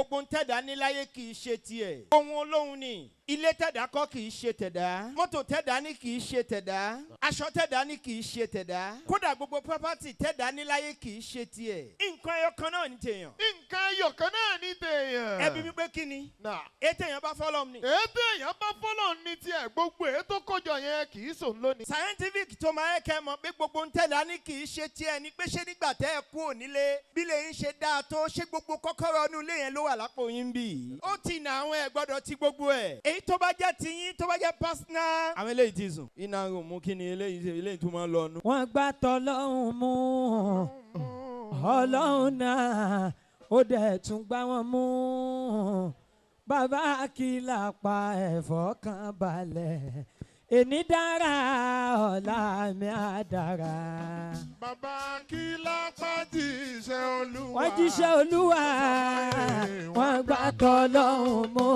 Gbogbo ń tẹ̀dá níláyé kì í ṣe tiẹ̀. Ohun olóhun ni. Ilé tẹ̀dá kọ́ kì í ṣe tẹ̀dá. Mọ́tò tẹ̀dá ní kì í ṣe tẹ̀dá. Aṣọ tẹ̀dá ní kì í ṣe tẹ̀dá. Kódà gbogbo property tẹ̀dá níláyé kì í ṣe tiẹ̀. Nǹkan ẹyọ kan náà ní tèèyàn. Nǹkan ẹyọ kan náà ní tèèyàn. Ẹbí mi pé kí ni? Nà. Ètò èèyàn bá fọ́lọ́ ni. Ètò èèyàn bá fọ́lọ̀ ní tiẹ̀, gbogbo ètò kójọ yẹn kì í sòun lónìí. Scientific tó máa ń kẹ́ mọ̀ pé gbogbo ń tẹ̀lé ní kì í ṣe tiẹ̀ ni pé ṣé nígbà tẹ́ ẹ kú ònílé bí lè ń ṣe dáa tó, ṣé gbogbo kọ́kọ́rọ́ inú ilé yẹn ló wà lápò yín bì í? Ó ti nà àwọn ẹ̀ gbọ́dọ̀ ti gbogbo ẹ̀. Èyí tó bá jẹ́ tiyín, tó bá jẹ́ personal. Àwọn eléyìí ti sùn. Iná ń mú kí ni eléyìí ṣe, eléyìí tó máa ń lọ nú. Wọ́n gbà tọ́lọ́hún mú, Ọlọ́hun náà ó dẹ̀ tún gbá wọn mú. Bàbá kìlà pa ẹ̀fọ́ kan balẹ̀, èní dára, ọ̀la mi á dára. Bàbá kìlà pa jíṣẹ́ Olúwa. Wọ́n jíṣẹ́ Olúwa, wọ́n gbà tọ́lọ́hún mú,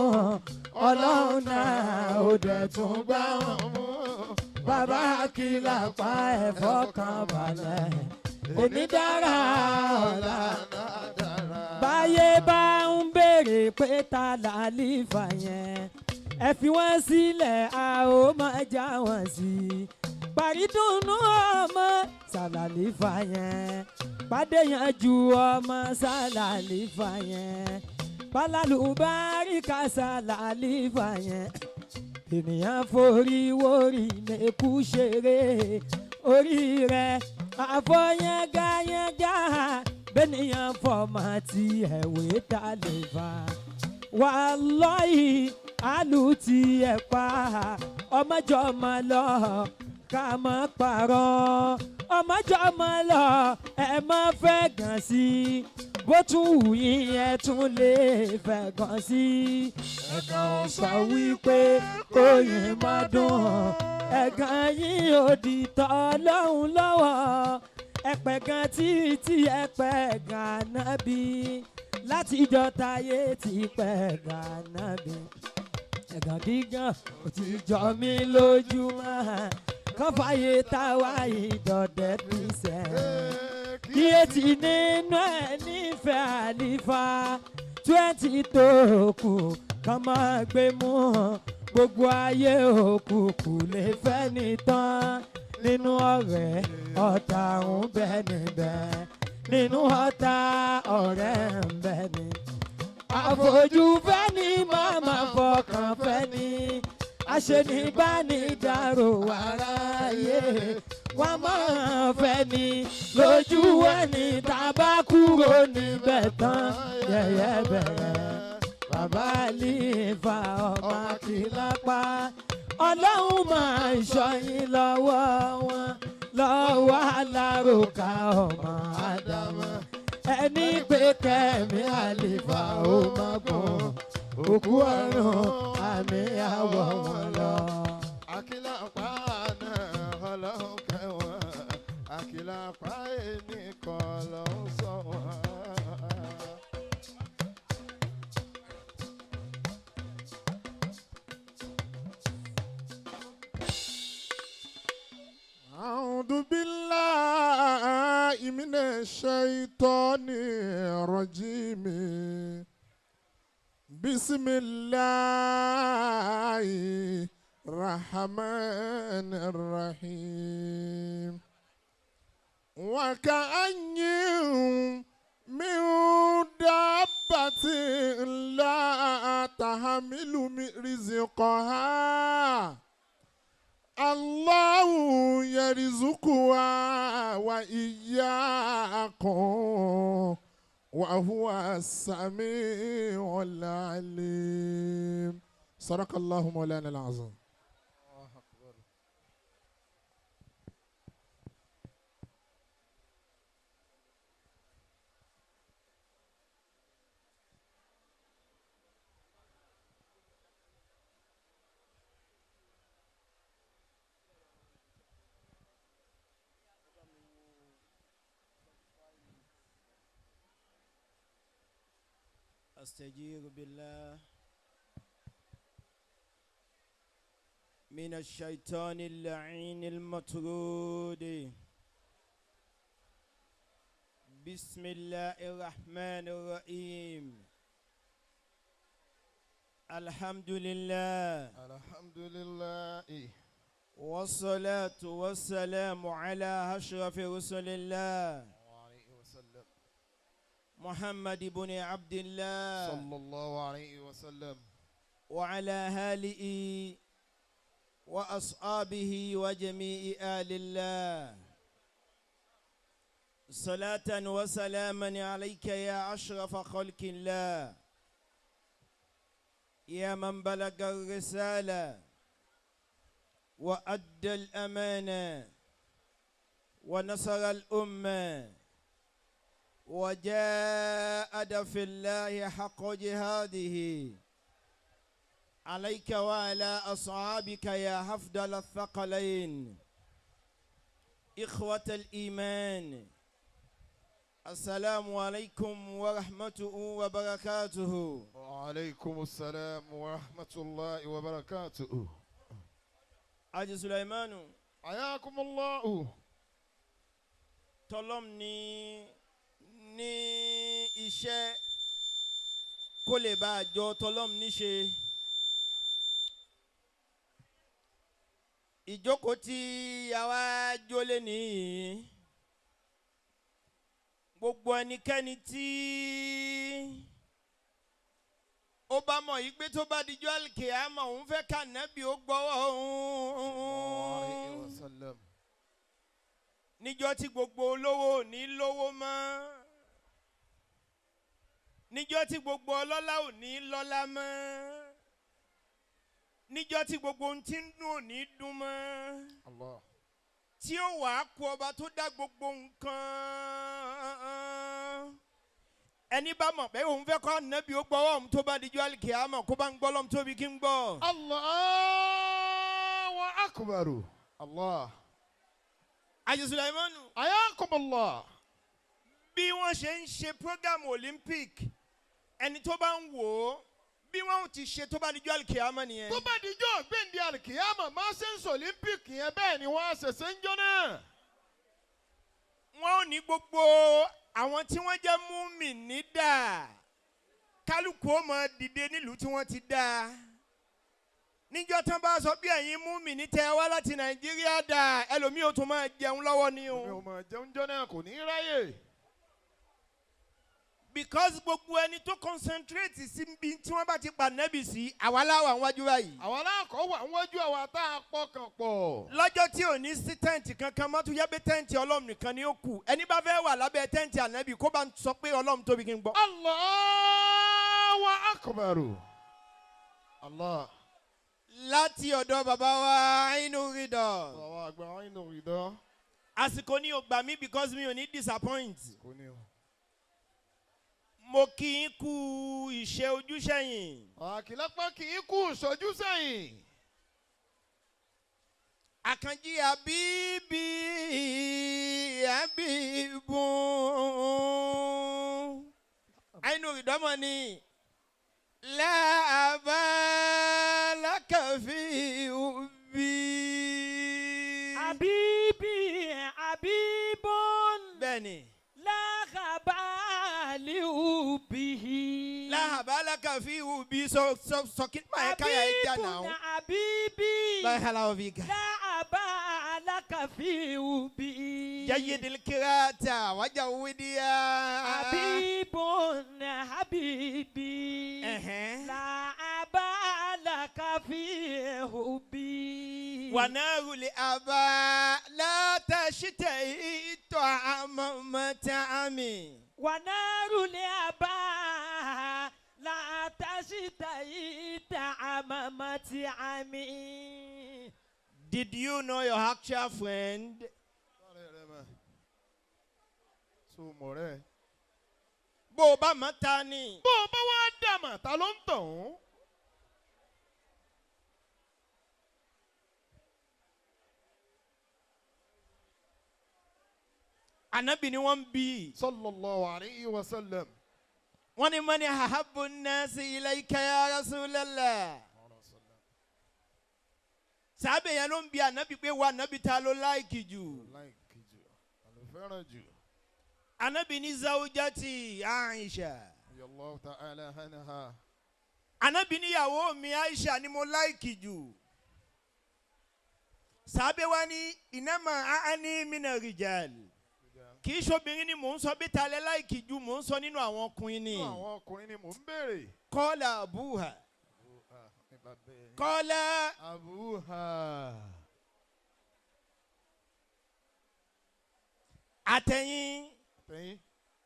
Ọlọ́hun náà ó dẹ̀ tún gbá wọn mú. Bàbá kìlà pa ẹ̀fọ́ kan balẹ̀, èní dára, ọ̀la. Báyé bá ń béèrè pé ta làlífà yẹn, ẹ fi wọ́n sílẹ̀, a ó máa já wọn sí i. Parídùnnú ọmọ sàlàlífà yẹn, pàdé yẹn ju ọmọ sàlàlífà yẹn, pálálùbáríkà sàlàlífà yẹn. Ènìyàn forí wórí mẹ́kú ṣeré orí rẹ̀ àfọyẹ́gáyẹ́gá, bẹ́nìyàn fọmọ tí ẹ̀wé ta lè fa wàlọ́yì àlù tí ẹ̀ pa ọmọjọ́mọ lọ, ká má parọ́, ọmọjọ́mọ lọ, ẹ má fẹ́ gàn sí i, bó tún wù yín ẹ tún lè fẹ́ gàn sí i. Ẹ̀gàn ò sọ wípé kóyìn má dùn, ẹ̀gàn yín ò di tọ́ lọ́hùn lọ́wọ́. Ẹ̀pẹ̀ gan títí ẹ̀pẹ̀ gan nábì, látijọ́ táyé ti pẹ̀ gan nábì. Ẹ̀gàn gígàn ò ti jọ mí lójúmọ́, kán fàyè táwa ìdọ̀dẹ́ pìṣẹ́ kíyèsí nínú ẹ̀ nífẹ̀ẹ́ àlìfà 20 tó kù kán máa gbé mú. Gbogbo ayé òkùnkùn lè fẹ́ nìtàn nínú ọ̀rẹ́, ọ̀tá ń bẹ níbẹ̀, nínú ọ̀tá ọ̀rẹ́ ń bẹ ní. Àfojúfẹ́ ni màmá fọkàn fẹ́ ni, àṣenibánidárò aráyé wọ́n máa fẹ́ ni lójú ẹni, tá a bá kúrò níbẹ̀ tán yẹ̀yẹ́ bẹ̀rẹ̀. Bàbá àlìfà ọmọ Akílápá, Ọlọ́run máa ń ṣọ́ yín lọ́wọ́ wọn, lọ́wọ́ alárùkà ọmọ Ádámọ̀. Ẹni pé kẹ́mi àlìfà ó máa gùn òkú ọ̀run, àmì àwọ̀ wọn lọ. Akílápá náà Ọlọ́run kẹwọn, Akílápá ẹnì kan ló ń sọ wọn. أعوذ بالله من الشيطان الرجيم. بسم الله الرحمن الرحيم. وكأي من دابة لا تحمل رزقها الله يرزقها وإياكم وهو السميع العليم. صدق الله مولانا العظيم. أستجير بالله من الشيطان اللعين المطرود. بسم الله الرحمن الرحيم. الحمد لله. الحمد لله. والصلاة والسلام على أشرف رسل الله عليه وسلم. محمد بن عبد الله صلى الله عليه وسلم. وعلى آله وأصحابه وجميع آل الله. صلاة وسلاما عليك يا أشرف خلق الله، يا من بلغ الرسالة وأدى الأمانة ونصر الأمة وجاهد في الله حق جهاده. عليك وعلى أصحابك يا أفضل الثقلين. إخوة الإيمان، السلام عليكم ورحمته وبركاته. وعليكم السلام ورحمة الله وبركاته. Haji Sulaimanu. حياكم الله. Tọlọ́m ní iṣẹ́ kó lè bá àjọ tọlọ́m níṣe. Ìjókòó tí àwa jólé nìyí, gbogbo ẹnikẹ́ni tí ó bá mọ̀ yí pé tó bá dijọ́ àlùkìyámà òun fẹ́ ká nábì ó gbọ́wọ́ عليه òun وسلم. Níjọ́ tí gbogbo olówó ò ní lówó mọ́, níjọ́ tí gbogbo ọlọ́lá ò ní lọ́lá mọ́, níjọ́ tí gbogbo ohun tí ń dùn ò ní dùn mọ́, Allah. tí ó wàá kú ọba tó dá gbogbo nǹkan. Ẹni bá mọ̀ pé òun fẹ́ kọ́ ànábì ó gbọ́wọ́ òun tó bá dijọ́ àlùkìyámà kó bá ń gbọ́ lọ́mú tóbi kí ń gbọ́. Allahu akbar. Allah. Haji Sulaimanu. حياكم الله. Bí wọ́n ṣe ń ṣe program Olympic, ẹni tó bá ń wò ó, bí wọ́n ti ṣe tó bá dijọ́ àlùkìyámà nìyẹn. Tó bá dijọ́ gbẹ̀ndé alikiyama máa ṣe ń sọ Olympic yẹn, bẹ́ẹ̀ ni wọ́n á ṣẹ̀ṣẹ̀ ń jọ náà. Wọ́n ò ní gbogbo àwọn tí wọ́n jẹ́ múmi dà, kálukú ó máa dìde nílùú tí wọ́n ti dá níjọ́ tán bá sọ bí ẹ̀yin múmi ní tẹ́ wá láti Nàìjíríà dà, ẹlòmíì ó tún máa jẹun lọ́wọ́ ni o. Mi ò mọ̀ jẹun jọ náà, kò ní ráyè. Because gbogbo ẹni tó concentrate sí ibi tí wọ́n bá ti pa nẹ́bì sí, àwa láwà wájú báyìí. Àwọn aláàkọ́ wà níwájú àwa tá a pọkàn pọ̀. Lọ́jọ́ tí ò ní sí tent kankan mọ́, tó yẹ pé tent Ọlọ́run nìkan ni ó kù, ẹni bá fẹ́ wà lábẹ́ tent ànábì kó bá ń sọ pé Ọlọ́run tóbi kí n gbọ́. Allahu akbar. Allah. Láti ọ̀dọ̀ bàbá wa inú rídọ̀. Àwọn àgbà inú ìdán. Àsìkò ní ò gbà mí because mi ò ní disappoint. Kò ní o. Mo kí n kú ìṣe ojúṣẹ̀yìn. Àkìlápá kì í kú ìṣojú sẹ́yìn. Àkànjí àbíbí àbíbùn. Àìnú ìdánmọ̀ ni láàbá lákàfí òbí. حبيبي حبيب. Bẹ́ẹ̀ni. لا خبال به. Láàbá lákàfí òbí sọ sọ sọ kí máa káyà ẹ já náà. حبيبي. Láhàlà òbí ga. لا أبا لك في به. جيد القراءة وجودها. حبيب حبيبي. لا أبا لك في حبي. ونار الآباء لا تشتهي طعام مطعمي. ونار الآباء لا تشتهي طعام مطعمي. Did you know your actual friend? So mọ̀ rẹ̀. Bó o bá mọ̀ ta ni. Bó o bá wá dàmà, ta ló ń tàn ún? Ànábì ni wọ́n ń bí. Sallallahu alayhi wa sallam. Wọ́n ní man ahabbu nnasi ilayka ya Rasulallah. Sábẹ̀ yẹn ló ń bi ànábì pé wa ànábì ta ló like jù. Like jù, àlọ́ fẹ́ràn jù. Ànábì ní zawjati Aisha. Allahu ta'ala anha. Ànábì níyàwó mi Aisha ni mo like jù. Sàbẹ̀ wa ní ìnáma àání mina rijal. Kì í ṣobìnrin ni mò ń sọ bí talẹ̀ like jù, mò ń sọ nínú àwọn ọkùnrin ni. Nínú àwọn ọkùnrin ni mò ń béèrè. Kọ́lá abuha. Kọ́lá Abuha. àtẹ̀yìn Tẹ̀yìn.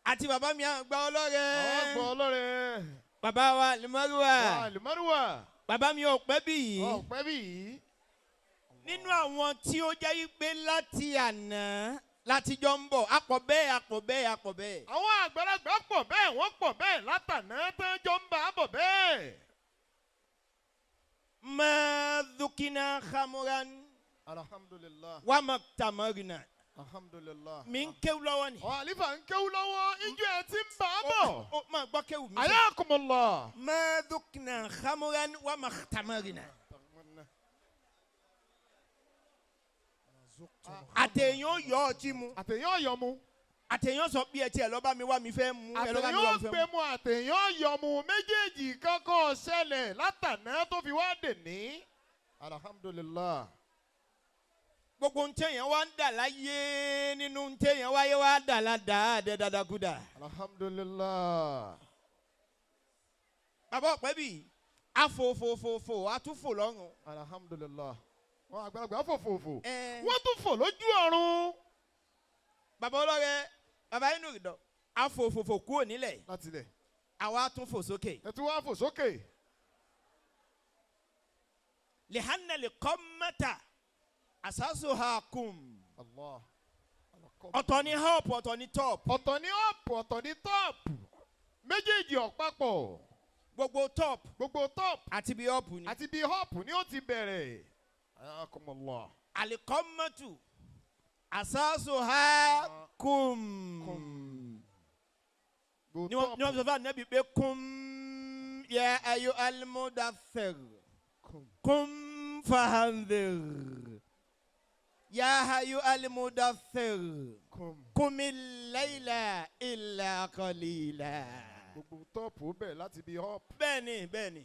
àti bàbá mi àgbà ọlọ́rẹ̀. Àwọn àgbà ọlọ́rẹ̀. Bàbá wa Limaruwa. Àlùmọ́rùwà. Bàbá mi ò pẹ́ bí yìí. Ọ̀pẹ́ bì yìí. Nínú àwọn tí ó jẹ́ wípé láti àná láti jọ ń bọ̀, apọ̀ bẹ́ẹ̀, apọ̀ bẹ́ẹ̀, apọ̀ bẹ́ẹ̀. Àwọn àgbàlagbà pọ̀ bẹ́ẹ̀, wọ́n pọ̀ bẹ́ẹ̀ látàná tán jọ ń bá a bọ̀ bẹ́ẹ̀. Ma dhukina khamuran Alhamdulillah. wa maktamarina. Alhamdulillah. Mi ń kéwú lọ́wọ́ ni. Ọ̀ àlífà ń kéwú lọ́wọ́, ijó ẹ̀ ti ń bá a bọ̀. Ó máa gbọ́ kéwú mi. Ayakumullah. Ma dhukina khamuran wa maktamarina. Àtẹ̀yìn ó yọ ọtí mu. Àtẹ̀yìn ọ̀yọ́ mu. Àtẹ̀yìn sọ pé ẹ tiẹ̀ lọ́ba mi wá mi fẹ́ mu. Ẹ lọ́ba Àtẹ̀yìn mi wá mi fẹ́ ọ̀gbẹ́ mu. mu, àtẹ̀yìn ọ̀yọ́ mu, méjèèjì kankan ṣẹlẹ̀ látàná tó fi wá dè ní. Alhamdulillah. Gbogbo ń tẹ̀yàn wá ń dà láyé nínú ń tẹ̀yàn wáyé wá dà ládàá dẹ́ dadakuda. Alhamdulillah. Bàbá ọ̀pẹ́ bì afòfòfòfò atúfò lọ́rùn. Alhamdulillah. Wọn àgbàlagbà fòfòfò. Ẹ Wọ́n tún fò lójú ọ̀run. Bàbá ọlọ́rẹ, bàbá inú ìdọ̀, afòfòfò kúrò nílẹ̀, Láti ilẹ̀. àwa tún fò sókè. Ẹ tún wá fò sókè. Lihanna lè kọ́ mẹ́ta àsásù ha kùm. Allah. Ọ̀tọ̀ ni up, ọ̀tọ̀ ni top. Ọ̀tọ̀ ni up, ọ̀tọ̀ ni top. Méjèèjì ọ̀pápọ̀. Gbogbo top Gbogbo top àti bí up ni. àti bí up ni ó ti bẹ̀rẹ̀. Ayakumullah. Alikọ́mọ́tù àsásù ha kùm. Gbogbo Ni wọ́n top. sọ fún anabi pé kùm yẹ ayo alimudathir Kum. kùm fahandhir ya ayo alimudathir Kum. kùmí layla illa qalila. Gbogbo top ó bẹ̀rẹ̀ láti bí up. Bẹ́ẹ̀ni, bẹ́ẹ̀ni,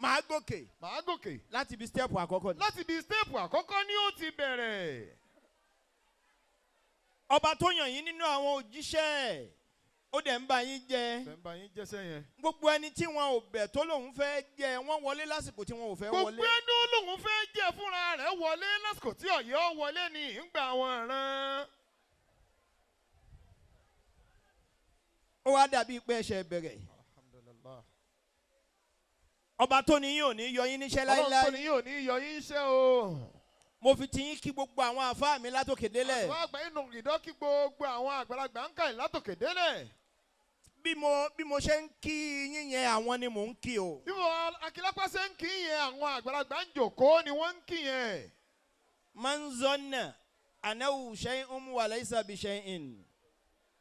màá gòkè Màá gòkè. láti ibi step àkọ́kọ́ ni. Láti bí step àkọ́kọ́ ni ó ti bẹ̀rẹ̀. Ọba tó yàn yín nínú àwọn òjíṣẹ́, ó dẹ̀ ń bá yín jẹ. Ṣé ń bá yín jẹ́sẹ̀ yẹn? Gbogbo ẹni tí wọn ò bẹ̀ tó lòun fẹ́ jẹ, wọ́n wọlé lásìkò tí wọn ò fẹ́ Gbogbo wọlé. ẹni ó lóun fẹ́ jẹ́ fúnra rẹ̀ wọlé lásìkò tí ọ̀yọ́ wọlé ni ìgbà wọn rán. Ó wá dàbí pé ẹsẹ̀ bẹ̀rẹ̀. Alhamdulillah. Ọba tó ní yín ò ní yọ yín níṣẹ́ Ọlọ́run tó láíláí. ní yóò ní yọ yín iṣẹ́ o. Mo fi ti yín kí gbogbo àwọn àfáà mi látòkè délẹ̀. Àwọn àgbà inú ìdọ́kí gbogbo àwọn àgbàlagbà ń kà látòkè délẹ̀. Bí mo ṣe ń kí yín yẹn, àwọn ni mò ń kí o. Bí wọn Akílápá ṣe ń kí yẹn, àwọn àgbàlagbà ń jòkóó ni wọ́n ń kí yẹn. Man zonna anahu shay'un wa laysa bi shay'in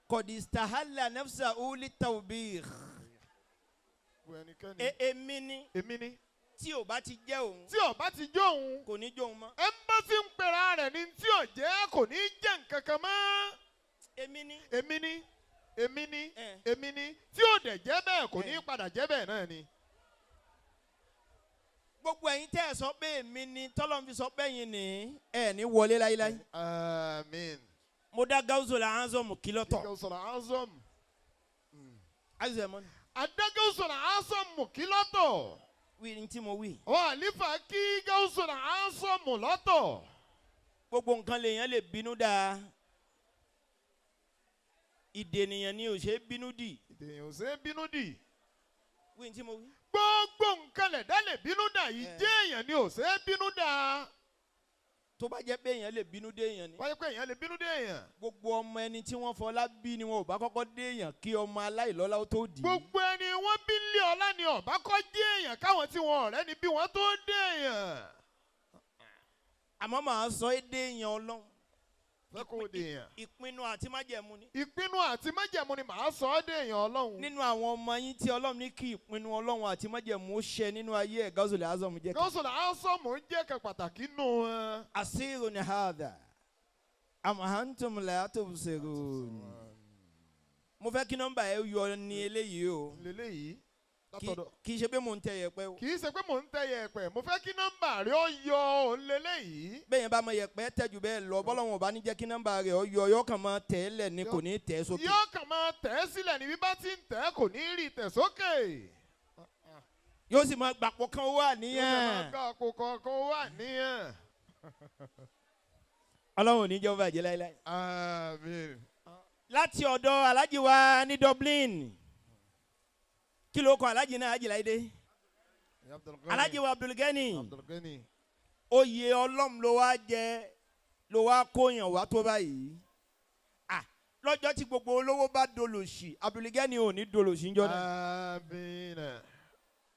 qad istahalla nafsahu litawbih. Gbogbo ẹnikẹ́ni. Èmi ni Èmi ni. tí ò bá ti jẹ́ òun Tí ó bá ti jó òun, kò ní jó òun mọ́. ẹ ń bá ti ń pera rẹ̀ ní tí ò jẹ́ kò ní jẹ́ nǹkan kan mọ́. Èmi ni. Èmi ni. Èmi ni. Eh. Èmi ni. Tí ò dẹ̀ jẹ́ bẹ́ẹ̀ kò ní Eh. padà jẹ́ bẹ́ẹ̀ náà ni. Gbogbo ẹ̀yin tẹ́ ẹ sọ pé èmi ni tọ́lọ́run fi sọ pé ẹ̀yin ni ẹ ní wọlé láíláí. Àmín. Mo dá Gawusul Azam kí lọ́tọ̀. Gawusul Azam. Azam mọ́ ni. Adá Gawusul Azam kí lọ́tọ̀. Wí ní tí mo wí. Wọ́n àlífà kí Gawusul Azam lọ́tọ̀. Gbogbo nǹkan lèèyàn lè bínú dáa. Ìdènìyàn ni ò ṣe é bínú dì. Ìdèyàn ò ṣe é bínú dì. Wí ní tí mo wí. Gbogbo nǹkan lẹ̀dá lè bínú dà yìí, Eh. jẹ́ èèyàn ni ò ṣe é bínú dà. Tó bá jẹ́ pé èèyàn lè bínú dé èèyàn ni. Wáyé pé èèyàn lè bínú dé èèyàn. Gbogbo ọmọ ẹni tí wọ́n fọlá bí ni wọn ò bá kọ́kọ́ dé èèyàn kí ọmọ aláìlọ́lá ó tó dì í. Gbogbo ẹni wọ́n bí lé ọlá ni ọ̀bá kọ́ dé èèyàn káwọn tí wọn ọ̀rẹ́ ni bí wọ́n tó dé èèyàn. Àmọ́ màá sọ é dé èèyàn Ọlọ́run. Fẹ́ kó o dé èèyàn. Ìpinnu àti májẹ̀mú ni. Ìpinnu àti májẹ̀mú ni màá sọ ọ́ dé èèyàn Ọlọ́run. Nínú àwọn ọmọ yín tí Ọlọ́run ní kí ìpinnu Ọlọ́run àti májẹ̀mú ó ṣẹ nínú ayé ẹ̀, Gawusul Azam jẹ́ kan. Gawusul Azam jẹ́ kan pàtàkì nù wọn. Asiru ni hadha am antum la tubsirun. Mo fẹ́ kí nọ́mbà ẹ yọ ní eléyìí o. Lélẹ́yìí. Látọ̀dọ̀. Kì í ṣe pé mò ń tẹ yẹ̀pẹ̀ o. Kì í ṣe pé mò ń tẹ yẹ̀pẹ̀, mo fẹ́ kí nọ́mbà rẹ̀ ó yọ òun lélẹ́yìí. Bẹ́ẹ̀ yẹn bá mọ yẹ̀pẹ̀ tẹ́jú bẹ́ẹ̀ lọ, bọ́lọ́wọ́n ò bá ní jẹ́ kí nọ́mbà rẹ̀ ó yọ, yọ kàn máa tẹ̀ ẹ́ lẹ̀ ni, kò ní tẹ̀ ẹ́ sókè. Yóò kàn máa tẹ̀ ẹ́ sílẹ̀ ní bí bá ti ń tẹ̀ ẹ́, kò ní rí tẹ̀ sókè. Yóò sì máa gbàpọ̀ kan wà Yóò sì máa níyàn. gbà àpò kọ̀ọ̀kan wà níyàn. Ọlọ́run ò ní jẹ́ ó bàjẹ́ láéláé. Àmín. Láti ọ̀dọ̀ alájí wa ní Dublin, kí ló kọ alájí náà? Ají Láìdé, alájí wa Abdulgani. Abdulgani. Oyè ọlọ́run ló wá jẹ, ló wá kóyàn wá tó báyìí. Ah, lọ́jọ́ tí gbogbo olówó bá dolòṣì, Abdulgani ò ní dolòṣì ńjọ́ náà. Àmín.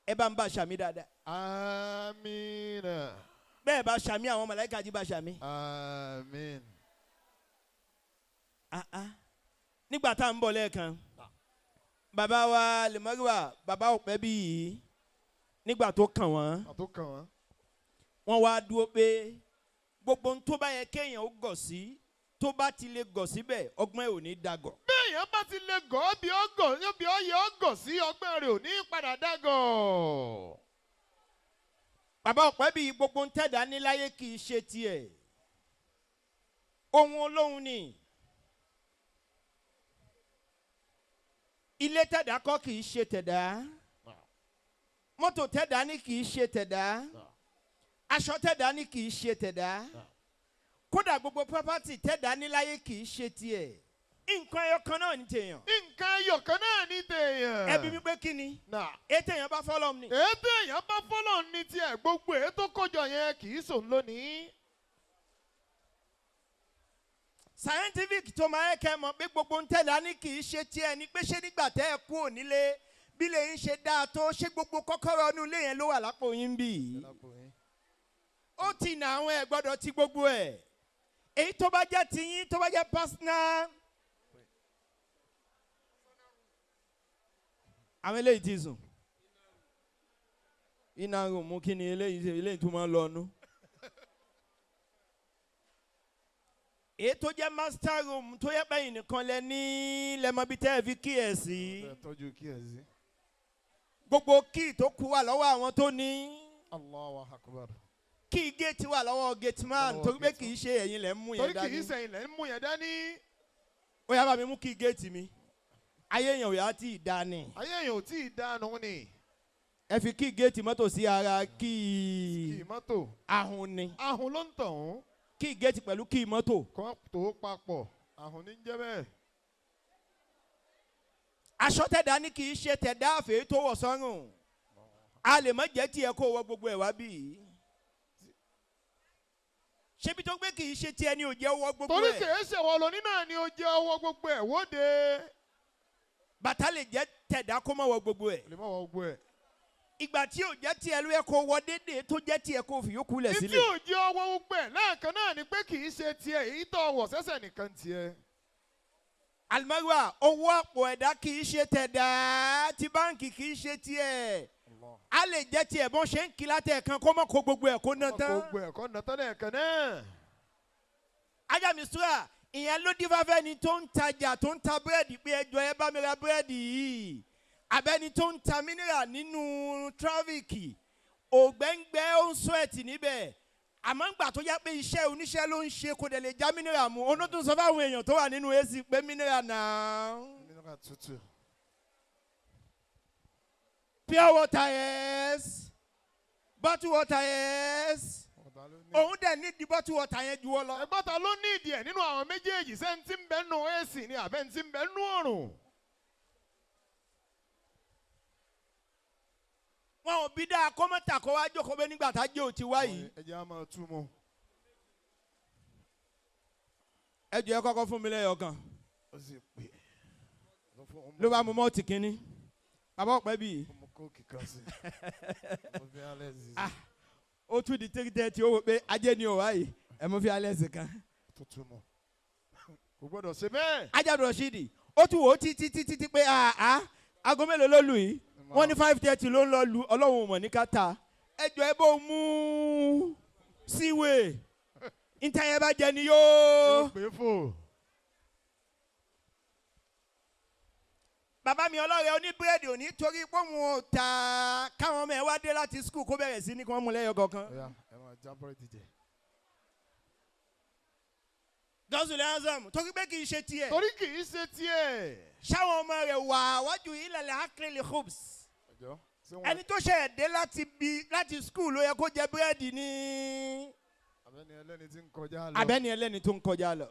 Ẹ bá ń bá sàmì dáadáa. Àmín. Bẹ́ẹ̀ bá sàmì, àwọn màláíkà jí bá sàmì. Àmín. Ah, ah. Nígbà tá à ń bọ̀ lẹ́ẹ̀kan, bàbá wa lèmọ́rìwà, bàbá òpẹ́ bí yìí, nígbà tó kàn wọ́n, Àtó kàn wọ́n. Wọ́n wá dúró pé gbogbo ohun tó bá yẹ kéèyàn ó gọ̀ sí, tó bá ti lè gọ̀ síbẹ̀, ọgbọ́n ẹ̀ ò ní dagọ̀. Béèyàn bá ti lè gọ̀ ọ́ bí ọgọ̀ bí ọyẹ ọgọ̀ sí, ọgbọ́n rẹ̀ ò ní padà dágọ̀. Bàbá ọ̀pẹ́ bíi, gbogbo ń tẹ̀dá níláyé kì í ṣe tiẹ̀, ohun olóhun ni. Ilé tẹ̀dá kọ́ kì í ṣe tẹ̀dá, mọ́tò tẹ̀dá ní kì í ṣe tẹ̀dá, aṣọ tẹ̀dá ní kì í ṣe tẹ̀dá, kódà gbogbo property tẹ̀dá níláyé kì í ṣe tiẹ̀. Nǹkan ẹyọ kan náà ní tèèyàn. Nǹkan ẹyọ kan náà ní tèèyàn. Ẹbí mi pé kí ni? Nà. Ètò èèyàn bá fọlọ́m ni. Ètò èèyàn bá fọlọ́ ní tiẹ̀, gbogbo ètò kójọ yẹn kì í sòun lónìí. Scientific tó máa ń kẹ́ mọ̀ pé gbogbo ń tẹ̀lé ní kì í ṣe tiẹ̀ ni pé ṣé nígbà tẹ́ ẹ kú ònílé, bí lè ń ṣe dáa tó, ṣé gbogbo kọ́kọ́rọ́ inú ilé yẹn ló wà lápò yín bì í? Ó ti nà àwọn ẹ̀ gbọ́dọ̀ ti gbogbo ẹ̀. Èyí tó bá jẹ́ tiyín, tó bá jẹ́ personal. Àwọn eléyìí ti sùn. Iná rò mú kí ni eléyìí ṣe, eléyìí tó máa ń lọ nú. Èyí tó jẹ́ master room, tó yẹ pẹ́yìn nìkan lẹ ní lẹ́mọ̀bí tẹ́ ẹ fi kí ẹ̀ sí. Tọ́jú kí ẹ sí. Gbogbo key tó kù wà lọ́wọ́ àwọn tó ní. Allahu akbar. Key géètì wà lọ́wọ́ gate man, Lọ́wọ́ torí pé gate kì í ṣe ẹ̀yin lẹ̀ ń mú yẹn Torí kì í dání. sẹ́yìn lẹ́ ń mú yẹn dání. Ó yá, bá mi mú key géètì mi. Ayé èèyàn ò yá tí ì dání. Ayé èèyàn ò tí ì dánú ni. Ẹ fi key géètì mọ́tò sí ara Kì key í mọ́tò. Ahun ni. Ahun ló ń tàn ún. Key géètì pẹ̀lú key mọ́tò. Kọ́ tó papọ̀. Ahun ní jẹ́ bẹ́ẹ̀. Aṣọ tẹ̀dá ní kì í ṣe tẹ̀dá, àfẹ́ tó wọ̀ sọ́rùn. A lè má jẹ́ tiẹ̀ kó wọ gbogbo ẹ̀ wá bí yìí. Ṣébi tó gbé kì í ṣe tiẹ̀ ni ò jẹ́ wọ gbogbo Torí ẹ̀. kì í ṣe wọ́n lọ nínú ni ó jẹ́ ọwọ́ gbogbo ẹ̀ wóde. Bàtà lè jẹ́ tẹ̀dá kó má wọ gbogbo ẹ̀. Lè má wọ gbogbo ẹ̀. Ìgbà tí ò jẹ́ tiẹ̀ ló yẹ kó wọ déédéé tó jẹ́ tiẹ̀, kó fi yókù lẹ̀ Ìtí sílẹ̀. ò jẹ́ ọwọ́ gbogbo ẹ̀ lẹ́ẹ̀kan náà ni pé kì í ṣe tiẹ̀, èyí tó wọ̀ sẹ́sẹ̀ nìkan tiẹ̀. Alimariwa, owó àpò ẹ̀dá kì í ṣe tẹ̀dá, tí báǹkì kì í ṣe tiẹ̀. A lè jẹ́ tiẹ̀ bọ́n ṣe ń kí látẹ̀ kan kó má kó gbogbo ẹ̀ kó ná tán. Gbogbo ẹ̀ kọ́ ná tán lẹ́ẹ̀kan náà. Ajá mi sùúrà, ìyẹn ló dífá fẹ́ni tó ń tajà, tó ń ta búrẹ́dì pé ẹjọ́ ẹ bá mi ra búrẹ́dì yìí, abẹ́ni tó ń ta mineral nínú traffic, ògbẹ́ngbẹ́ ó ń sweat níbẹ̀, àmọ́ ńgbà tó yá pé iṣẹ́ oníṣẹ́ ló ń ṣe, kò dẹ̀ lè já mineral mu, òun ló tún sọ fáwọn èèyàn tó wà nínú AC pé mineral náà. Mineral tútù. Pure water, yes, bottle water, yes. Ọ̀tá ló ní. Òun dẹ̀ ní di bottle water yẹn ju ọ lọ. Ẹgbọ́n, ta ló ní ìdí ẹ̀ nínú àwọn méjèèjì? Sẹ́ni tí ń bẹ nù AC ni àbẹ́ tí ń bẹ nù òrùn? Wọn ò bí dáa kọ́mọ́tà kó wá jókòó bẹ́ẹ̀ nígbà tá a jẹ́ òtí wá yìí. Ẹ jẹ́ á máa tú mu. Ẹ jẹ́ kọ́kọ́ fún mi lẹ́yọ̀ kan. Ó sì pè é. Ló bá mu mọ́ọ̀tì kínní, bàbá ọ̀pẹ́ bíi. Mo Coke kan sí. Mo fi alẹ́ sí. Ah. Ó tún di 3:30, ó wò pé ajé ni ò wá yìí, ẹ mú fi alẹ́ sí kan. Tuntun mu. Kò gbọ́dọ̀ ṣe bẹ́ẹ̀. Ajá Rashidi, ó tún wò ó títí títí títí pé àá, aago mélòó ló lù yìí? Wọ́n ní 5:30 ló ń lọ lu. Ọlọ́run ò mọ̀ ní ká ta ẹjọ́ ẹ bó mú síwèé níta yẹn bá jẹ ni yóò. Yóò pè é fò. Bàbá mi ọlọ́rẹ̀ oníbúrẹ́dì òní torí pé òun ò ta káwọn ọmọ ẹ wá dé láti skul kó bẹ̀rẹ̀ sí ní kí wọ́n mú lẹ́yọ kọ̀ọ̀kan. Ọ̀yá, ẹ máa já búrẹ́dì jẹ. Gọ́sùlẹ̀ Azam torí pé kì í ṣe tiẹ̀. Torí kì í ṣe tiẹ̀. Ṣáwọn ọmọ rẹ̀ wà wájú ilẹ̀ akérèlé hopes. Ọjọ́, ṣé wọ́n Ẹni tó ṣe ẹ̀dẹ́ láti bi láti skul ló yẹ kó jẹ búrẹ́dì ní. abẹ́ni ẹlẹ́ni tí ń kọjá lọ. Abẹ́ni ẹlẹ́ni tó ń kọjá lọ.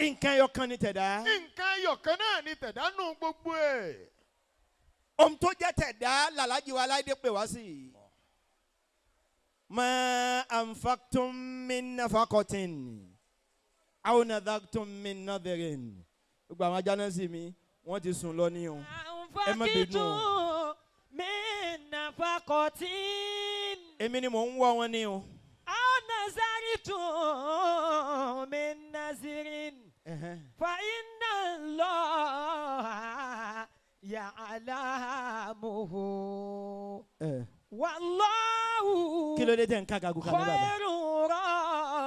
Nǹkan ẹyọ kan ni tẹ̀dá. Nǹkan ẹyọ̀kan náà ni tẹ̀dánù gbogbo ẹ̀. Ohun tó jẹ́ tẹ̀dá làlájì wa láìdé pè wá sí i. Ma anfaqtum min nafaqatin aw nadhartum min nadharin. Gbogbo àwọn ajá náà sì mi, wọ́n ti sùn lọ ní o. Ẹ má bínú o. Min nafaqatin. Èmi ni mò ń wọ́ wọn ní o. Aw nazartum min nazirin. Fa inna Allaha ya'lamuhu. Wallahu Kí ló dé tẹ̀ ń ká gagu kalẹ̀ bàbá? khairu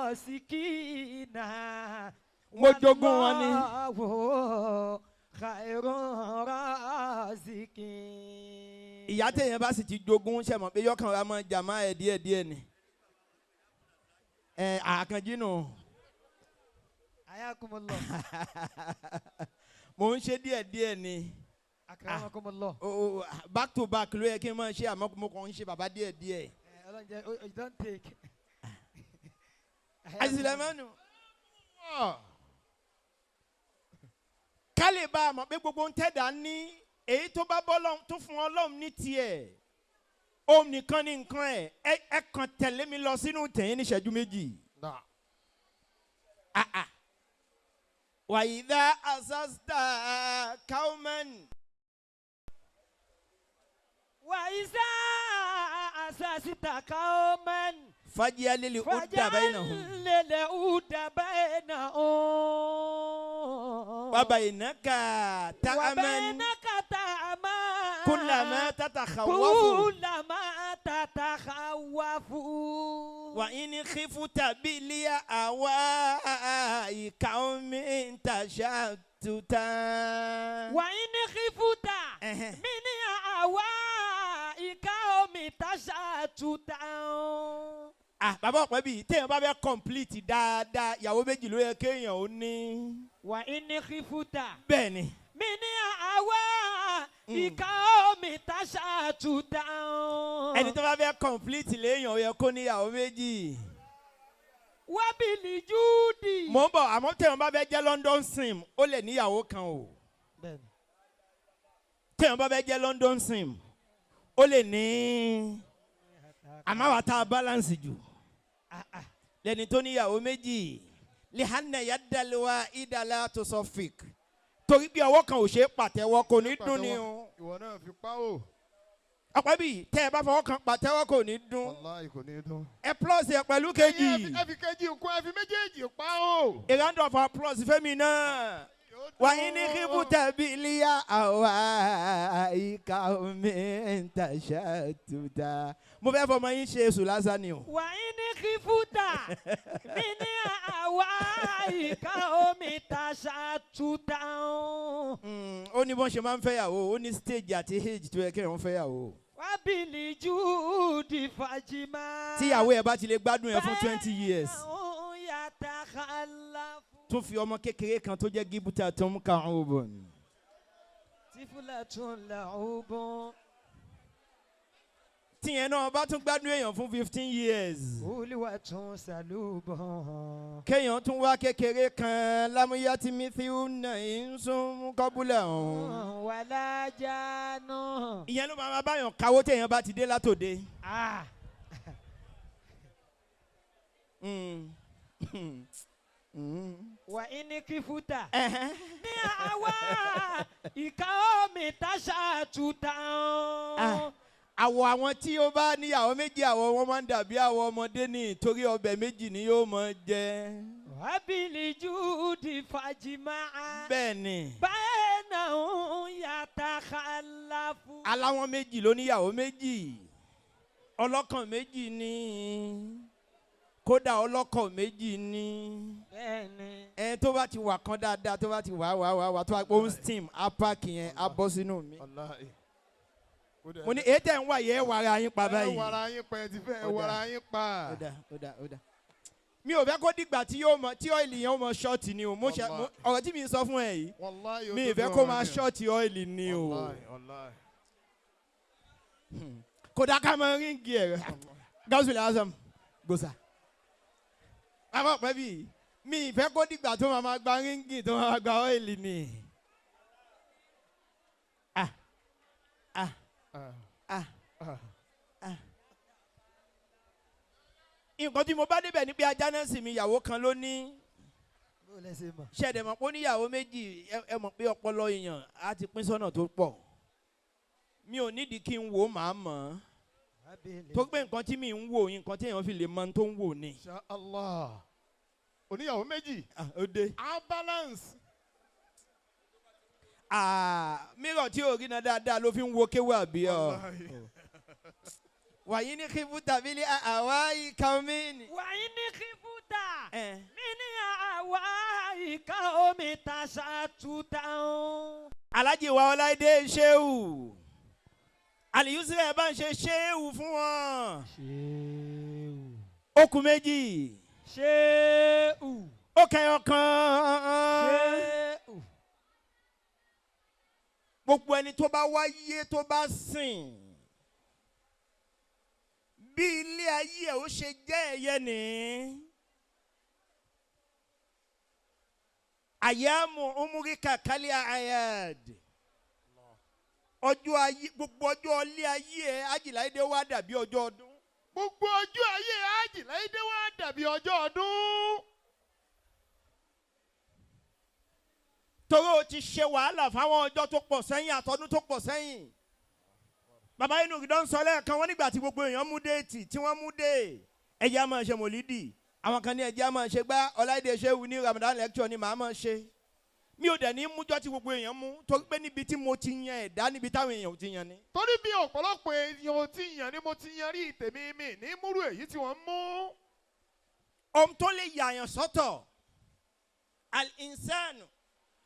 rasikina. Mo jogún wọn ni. Wallahu khairu rasikin. Ìyá téèyàn bá sì ti jogún ṣe mọ̀ pé yọkàn ra máa jàmá ẹ̀ díẹ̀ díẹ̀ ni. Ẹ àkànjí nù. Ayakumullah. Mò ń ṣe díẹ̀ díẹ̀ ni. Akramakumullah. O back to back ló yẹ kí n máa ṣe àmọ́ mo kàn ń ṣe bàbá díẹ̀ díẹ̀. Ọlọ́run jẹ́ you don't take. Àṣìlẹ̀mọ́nù. Ká lè bá a mọ̀ pé gbogbo ń tẹ̀dá ní èyí tó bá bọ́ lọ́hùn tó fún Ọlọ́run ní tiẹ̀. Òun nìkan ní nǹkan ẹ̀ ẹ kàn tẹ̀lé mi lọ sínú tẹ̀yìn ní ìṣẹ́jú méjì. Wàyídá asásítà kauman. Wàyíṣà asásítà kauman. Fajiyalili udda bainahum. Fajiyalili udda bainahum. Wa bainaka ta'aman. Wa bainaka ta'aman. Kullama tatakhawwafu. Kullama tatakhawwafu. Wa in khifta biliya awai kaumin tashattuta. Wa in khifta min awai kaumin tashattuta. Ah, bàbá ọ̀pẹ bíi téèyàn bá fẹ́ complete dáadáa ìyàwó méjì ló yẹ kéèyàn ó ní. Wa in khifta. Bẹ́ẹ̀ ni. Min awai kaumin tashattuta. Ẹni tó bá fẹ́ complete léèyàn ó yẹ kó níyàwó méjì. Wabili judi. Mò ń bọ̀ àmọ́ téèyàn bá fẹ́ jẹ́ London sim ó lè níyàwó kan o. Bẹ́ẹ̀ni. Téèyàn bá fẹ́ jẹ́ London sim ó lè ní àmọ́ àwa tá a balance jù. Lẹ́ni tó níyàwó méjì lihanna yadalwa idala tó sọ fik torí bí ọwọ́ kan ò ṣe é pàtẹ́wọ́ kò ní dún ni o. Ìwọ náà fi pa o. Ọ̀pẹ́ bíi tẹ́ ẹ bá fọwọ́ kan pàtẹ́wọ́ kò ní dún. Wàláhì kò ní dún. Ẹ plus ẹ pẹ̀lú kejì. Ẹ fi kejì kún ẹ fi méjèèjì pa o. A round of applause fẹ́mi náà. Wàyí ní kíkú tẹ̀bí ilé àwa ìka omi ń tàṣà tuta. Mo fẹ́ fọmọ yín ṣe èṣù lásán ni o. Wàyí ní kífúta mi ní àwa ìka omi tàṣà tuta. Ó ní bọ́n ṣe máa ń fẹ́yàwó, ó ní stage àti age tó yẹ kéèyàn fẹ́yàwó. Wábìlì júùdì fàjìmá. Tíyàwó ẹ bá ti lè gbádùn ẹ fún 20 years. Tún fi ọmọ kékeré kan tó jẹ́ gíbútà tó ń ka ọ̀hún bọ̀ ni. Tífúlà tún là ó bọ̀. Tíyẹn náà bá tún gbádùn èèyàn fún 15 years. Olúwa tún sàlùbọ̀. Kéèyàn tún wá kékeré kan lámúyá tí mi fi ń nà ń sún kọ́búlẹ̀ ọ̀hún. Wàlá jánu. Ìyẹn ló máa báyàn káwó téèyàn bá ti dé látòde. Wà ní kífúta. Ní àwa ìka omi táṣà tuta. Àwọ̀ àwọn tí ó bá níyàwó méjì àwọ̀ wọn máa ń dàbí àwọ̀ ọmọdé ní torí ọbẹ̀ méjì ni yóò máa jẹ. Wábìlì júùdì fàjìmá. Bẹ́ẹ̀ ni. Bẹ́ẹ̀ náà ń yàtà kàlàfù. Aláwọ̀n méjì ló níyàwó méjì. Ọlọ́kàn méjì ni. Kódà ọlọ́kọ̀ méjì ní. Bẹ́ẹ̀ni. Ẹ tó bá ti wà kan dáadáa tó bá ti wà wà wà wà tó bá ó ń steam á páàkì yẹn á bọ́ sínú mi. Wàláhì. Kódà Mo ní èyí tẹ̀ ń wà yẹ ẹ wà ara yín pa ẹ báyìí. wàrà yín pa ẹ ti fẹ́ ẹ Ó dáa. wàrà yín pa. Ó dáa, ó dáa, ó dáa. Mi ò fẹ́ kó dìgbà tí yóò mọ tí ọ́ìlì yẹn ó mọ ṣọ́ọ̀tì ni o. Mo ṣe Wallahi. ọ̀rọ̀ tí mi ń sọ fún ẹ yìí. Wàláhì, Mi ì òdodo fẹ́ kó ọ̀rọ̀ máa ni. ṣọ́ọ̀tì ọ́ìlì ni o. Wàláhì, wàláhì. Kódà ká máa ríǹgì ẹ̀ Gausul Azam gbòòsà. Àbọ̀ pẹ́ bí mi ì fẹ́ kó dìgbà tó máa gba ríǹgì tó máa gba ọ́ìlì ni. Ah ah Ah, ah ah. ah. Nǹkan tí mo bá débẹ̀ ni pé ajá náà sì mi ìyàwó kan ló ní Bó lẹ ṣe mọ̀? ṣẹ̀dẹ̀ mọ̀ pé ó níyàwó méjì ẹ mọ̀ pé ọpọlọ èèyàn á ti pín sọ́nà tó pọ̀. Mi ò nídìí kí n wò ó màá mọ̀ ọ́n. Tó pé nǹkan tí mi ń wò nǹkan tí èèyàn fi lè mọ ohun tó ń wò ni. Insha Allah. Oníyàwó méjì. Ah, ó dé. A balance. Ah, mírọ̀ tí ò rí náà dáadáa ló fi ń wo kéwà àbí ọ. Wàláhì. Wàyí ní kí fún tàbí ní àwa ìka mi ni. Wàyí ní kífúta. Ẹ. Mi ní àwa ìka omi tàṣà tuta. Alhaji wa Ọláìdé Ṣéwù. Àlìyúsílẹ̀ ẹ bá ń ṣe ṣéwù fún wọn. Ṣéwù. Ó kù méjì. Ṣéwù. Ó kẹyọ kan. Ṣéwù. Gbogbo ẹni tó bá wáyé tó bá sìn. Bí ilé ayé ẹ̀ ó ṣe jẹ́ ẹ̀yẹ nìí. Àyàmù umurika kálí ayad. Ọjọ́ ayé gbogbo ọjọ́ ilé ayé ẹ̀ Ajíláìdé wá dàbí ọjọ́ ọdún. Gbogbo ọjọ́ ayé Ajíláìdé wá dàbí ọjọ́ ọdún. Torí o ti ṣe wàhálà fáwọn ọjọ́ tó pọ̀ sẹ́yìn àtọdún tó pọ̀ sẹ́yìn. Bàbá inú ìdán sọ lẹ́ẹ̀kan wọ́n nígbà tí gbogbo èèyàn mú déètì tí wọ́n mú dé. Ẹjẹ́ á máa ṣe mòlídì. Àwọn kan ní ẹjẹ́ á máa ṣe gbá Ọláìdé Ṣéwù ní Ramadan lecture ni màá máa ṣe. Mi ò dẹ̀ ní mújọ́ tí gbogbo èèyàn mú torí pé níbi tí mo ti yan ẹ̀dá níbi táwọn èèyàn ò ti yan ni. Torí bí ọ̀pọ̀lọpọ̀ èèyàn ò ti yàn ni mo ti yan rí tèmi mi ní múrú èyí tí wọ́n mú. Ohun tó lè yàyàn sọ́tọ̀ al-insanu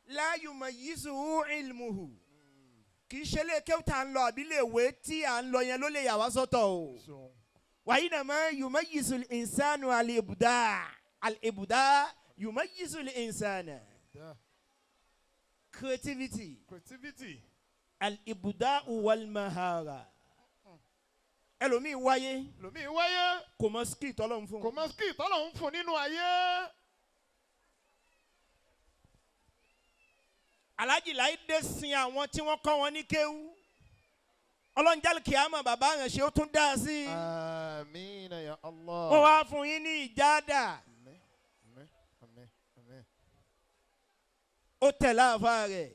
la yumayyizuhu ilmuhu kì í ṣe lè kéwù tá à ń lọ àbí lè wé tí à ń lọ yẹn ló lè yà wá sọ́tọ̀ o. Wa innama yumayyizu al-insanu al-ibda al-ibda yumayyizu al-insana creativity Creativity. al-ibda wal-mahara ẹlòmíì wáyé Lòmíì wáyé kò mọ skill tọ́lọ́run fún kò mọ skill tọ́lọ̀ ń fún nínú ayé. Alhaji Láìdé sin àwọn tí wọ́n kọ́ wọn ní kéwú ọlọ́njálì kìámọ̀ bàbá àránṣe ó tún dá a sí i Àmín ya Allah. wọ́n wá fún yín ní ìjádà Àmín, àmín, àmín, àmín. ó tẹ̀lé àfa rẹ̀